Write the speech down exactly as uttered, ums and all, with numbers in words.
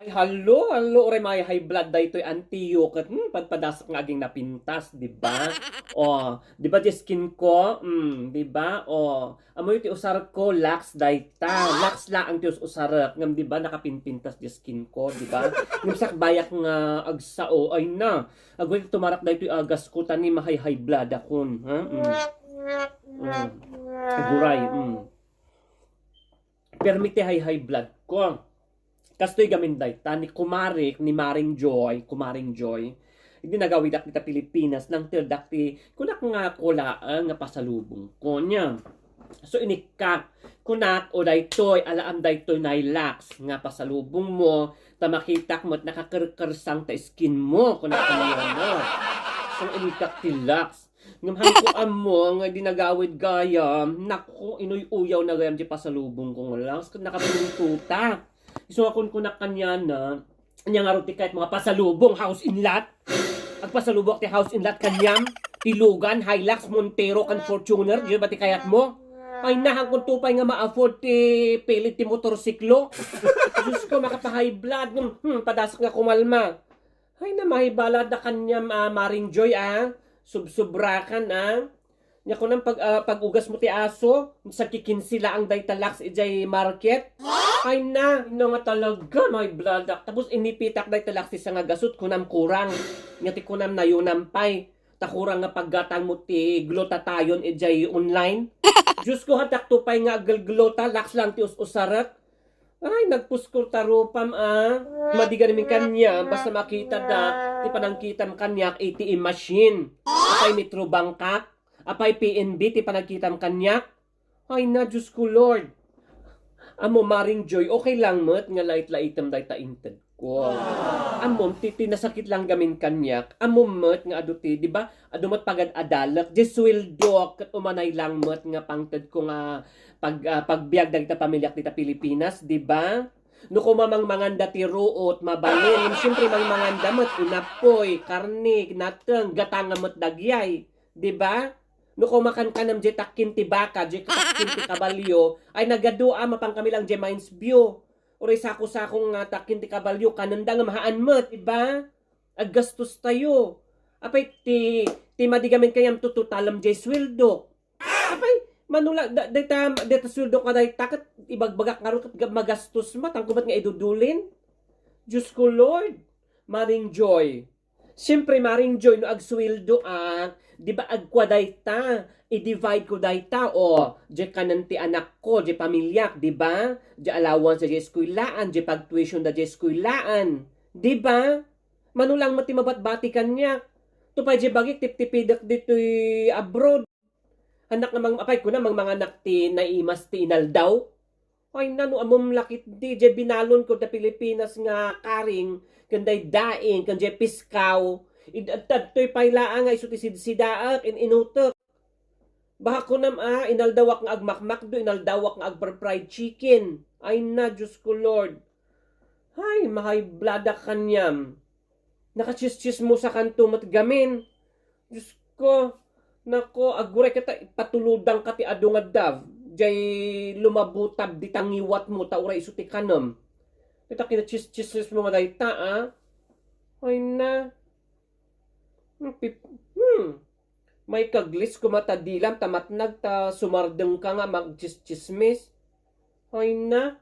Ay, hallo, hallo, uray may high blood daytoy, antiyo, ket, hmm, padpadasak nga aging napintas, di ba? O, di ba, di skin ko? Hmm, di ba? O, amoy ti usar ko, Lux dayta. Lux laeng ti us-usarek. Ngem, di ba, nakapinpintas di skin ko, di ba? Ngem sakbayak nga agsao, ay na. Agoy, tumarak daytoy agas ko, ta ni ma-high blood akon, ha? Hmm. Hmm. Aguray, hmm. Permi ti high blood ko. Kastoy gamin dayta ni kumarik, ni Maring Joy, Kumaring Joy. Idi nagawidak dita Pilipinas, nangterdak ti kunak nga kulaang nga pasalubong ko niya. So, inikka, kunak, o daytoy, alaam daytoy Nylax nga pasalubong mo, ta makitak met nakakerkersang ta skin mo, kunak kaniana. So, inikak ti Lux. Ngem haanko ammo nga idi nagawid gayam, naku, inuy-uyaw na gayam di pasalubong ko nga Lux, ket nakapintuta. Isu nga kunkunak kaniana, ania ngarud ti kayat mo nga pasalubong, house and lot? Agpasalubong ti house and lot kaniam, ti Logan, Hilux, Montero, kan Fortuner, di ba ti kayat mo? Ay, nahan kunto pay nga ma-afford ti pilit ti motorsiklo. Diyos ko, makapa-high blood. Hmm, hmm, padasak nga kumalma. Ay, na, mahibalada kaniam, ah, Maring Joy, ah. Subsubrakan, ah. Nia kunam pag, ah, pag-ugas mo ti aso, sagkikinse laeng dayta Lux idiay market. Ay na, no nga talaga, mahibalada. Tapos inipitak dayta Lux ti sangagasut, kunam kurang. Nia ti kunam nayunam pay. Ta kurang nga paggatang mo ti glutathione idiay online. Diyos ko, hadak to pay nga agelgluta, Lux lang ti us-usarek. Ay, nagpuskol ta rupam, ah. Madi gamin kaniam, basta makita da, ti panangkitam kaniak, A T M machine. Apay Metro Bank ka? Apay P N B ti panagkitam kaniak? Ay na, Diyos ko, Lord. Amo, Maring Joy, okay lang met nga lait-laitem dayta inted ko. Ammom, ti, ti nasakit lang gamin kaniak. Ammom met nga adu ti, di ba? Adu met pagad-adalek. Di sweldo, ket umanay lang met nga pangted ko nga pag, ah, pagbiag dagita pamiliak dita Pilipinas, di ba? No kuma mangmanganda ti ruot, mabalin. Siyempre, mangmanganda met, inapoy, karne, nateng, gatanga met dagiay. Di ba? No kuma kankanam di takkin ti baka, di takkin ti kabalyo, ay nagadu a, mapan kami lang di Mines View. Uray sako-sako nga takkin ti kabalyo, kanenda nga mahaan met, di ba? Aggastos tayo. Apay ti, ti madi gamin kaniam tututalem di sweldo. Apay, manula, da, dayta, dayta sweldo ka dayta, ket ibagbagak ngarud ket ga-, magastos met, tan kubat nga idudulin. Diyos ko, Lord. Maring Joy. Siyempre, Maring Joy, no agsweldo ak, di ba agkua dayta, i-divide ko dayta, o, di kanen ti anak ko, di pamiliak, di ba? Di allowance da di eskuelaan, di pagtuition da di eskuelaan. Di ba? Mano lang met ti mabatbati kaniak. Tupay di bagik, tiptipidek ditoy abroad. Anak nga mang-, apay ko na, mangmanganak ti naimas ti inaldaw. Ay, nano, ammom lakit di, di binalon ko da Pilipinas nga karing, ken daydaing, ken di piskaw. Id-, ad-, adtoy pay laang nga isu ti sidsidaak, in-inutek. Baka kunam a, inaldawak nga agmakmakdo, inaldawak nga agper-fried chicken. Ay na, Diyos ko, Lord. Ay, mahay blood ak kaniam. Nakachischismosakanto met gamin. Diyos ko, nako, aguray ket ta, patulodangka ti adu nga Dove. Jay lumabutab di tangiwat mo, ta uray isu ti kanem. Ket ta kinachischismo nga dayta, a. Ay na. Hmm, pip-, hmm. Maikaglis koma ta dilam, ta matnag, ta sumardengka nga magchischismis. Ay na.